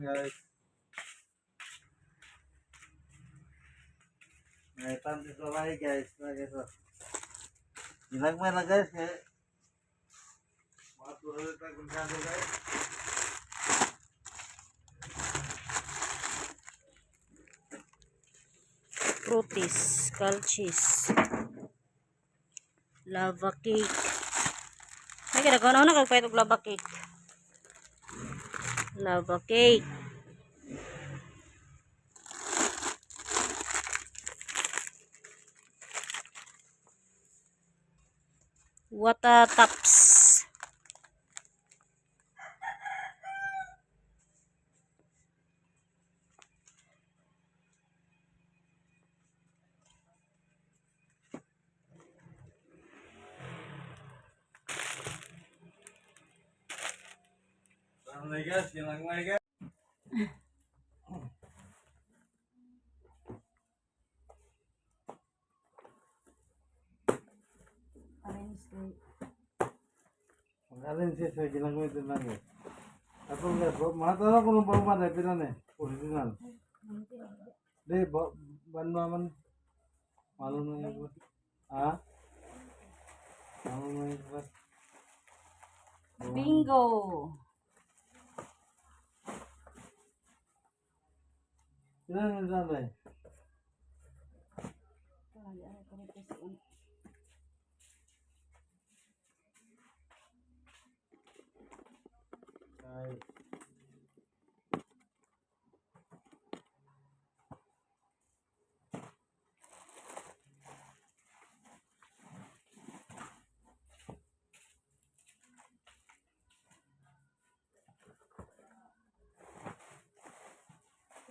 Guys. May panty sa bahay, guys. Na guys, oh. Ginagmay na, guys. Kaya mga tuloy tayo kung saan, guys. Fruities, calchis, lava cake. Ay, kada ko na kag og lava cake. Lava cake. Water taps. Ano na, guys? Ginagmay, guys. Magaling siya sa ginagmay din lang, guys. Ato, guys, mga tanong ko nung bauman ay pila ni? Original. Di, ba, ban man. Malo na yung Ha? Malo na yung Bingo. Pila na nanay? Guys.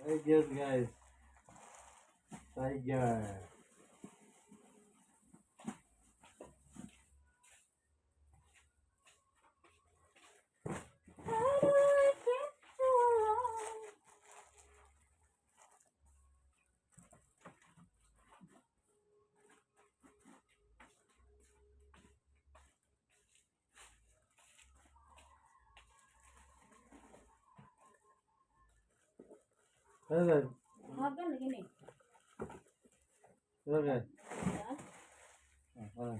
Tiger, guys. Tiger. Ano guys? Hagan lagi ni. Ano, guys? Ah, parang.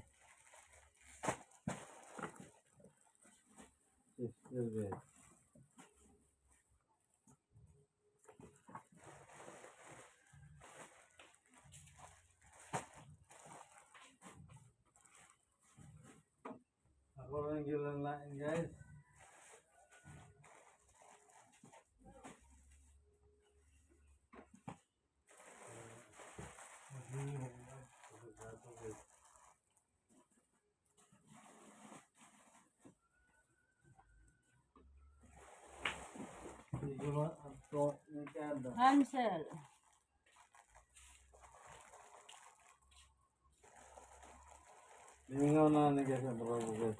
Yes, guys. Ako lang gilanlain, guys. Hansel. Limingaw na ni, guys, ang trabaho, guys.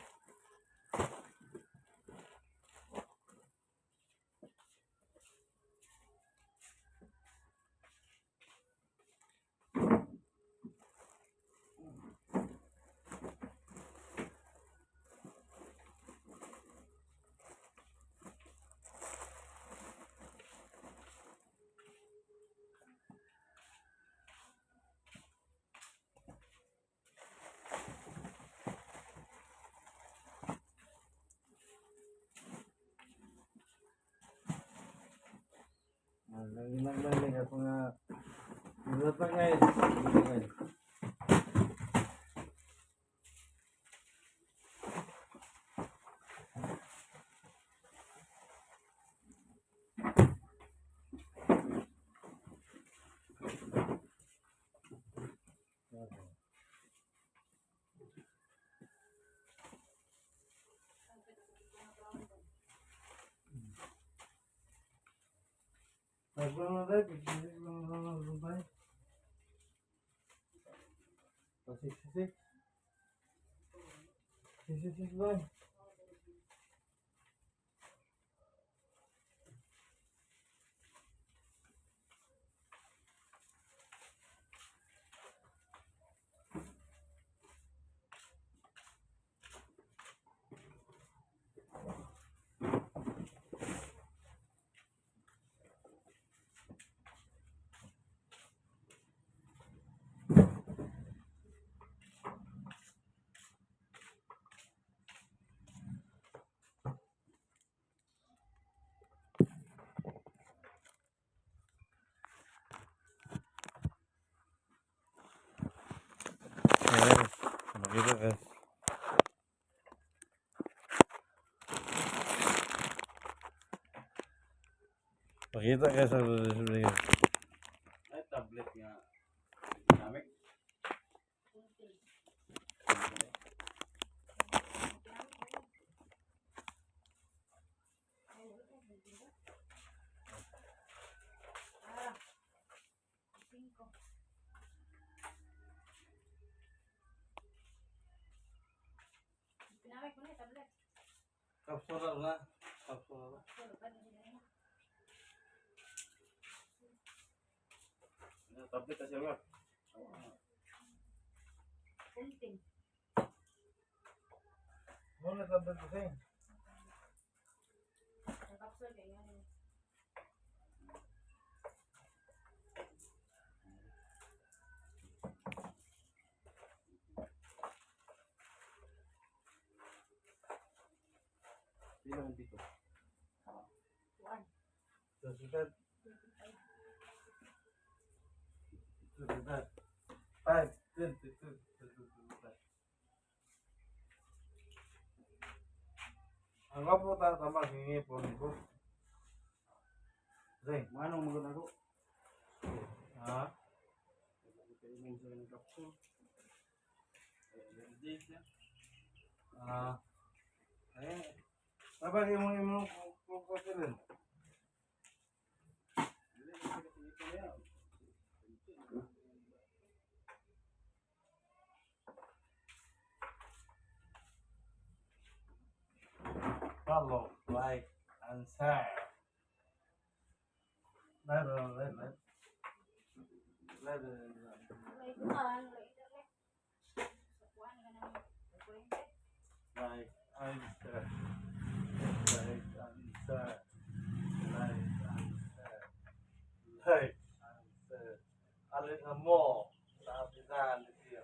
Ah, naglalag ako nga. Wala pa, guys. Dito, guys. Tagpo na tayo, 56 lang na lang tayo. Pa 66. 66 ba? Guys. Pakita guys sa display, guys. Ay, tablet nga. Dynamic. Ah. Cinco. Pinamit ko na yung tablet. Kapsula na. Kapsula na. Ano, tablet na siya ba? Kunting. Muna tablet kasi. Ang capsule kay yan. Pila ang dito? Kuan. 25. 25. 5, 22, 25. Ang kaputa tama gingipon ko. Zeng. Manong magod ako. Ha? Kainom sa ng capsule. Ay, days na. Ah. Eh. Tabag imong imong kukutilin. Dili na siya kasi ito niya. Follow, like, and share. Like, like, like. Like, like, Wala kuan, wala internet. Sa kuan ka nang kuryente. like, and share. Like, and share. Like, and share. Like, and share. Alin na mo sa abinan niyo.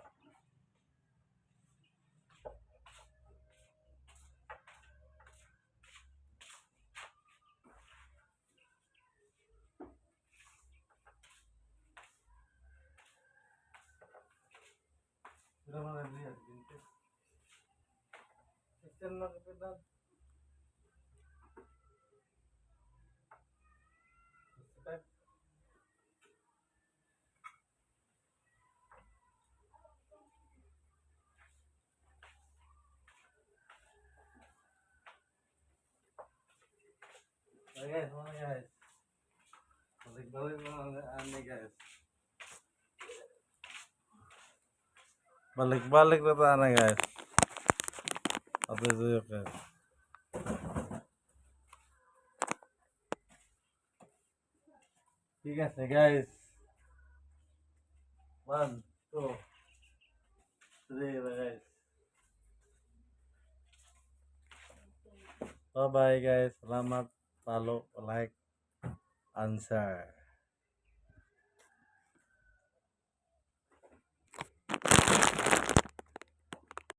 Pila man ang liya? 20. 16 na kapitan. 65. Okay guys, mga guys. Balik-balik mga ani guys. Balik-balik na tayo na guys. At ito yun guys. Tigas na guys. One, two, three na guys. Bye-bye guys. Salamat. Follow, like, and share.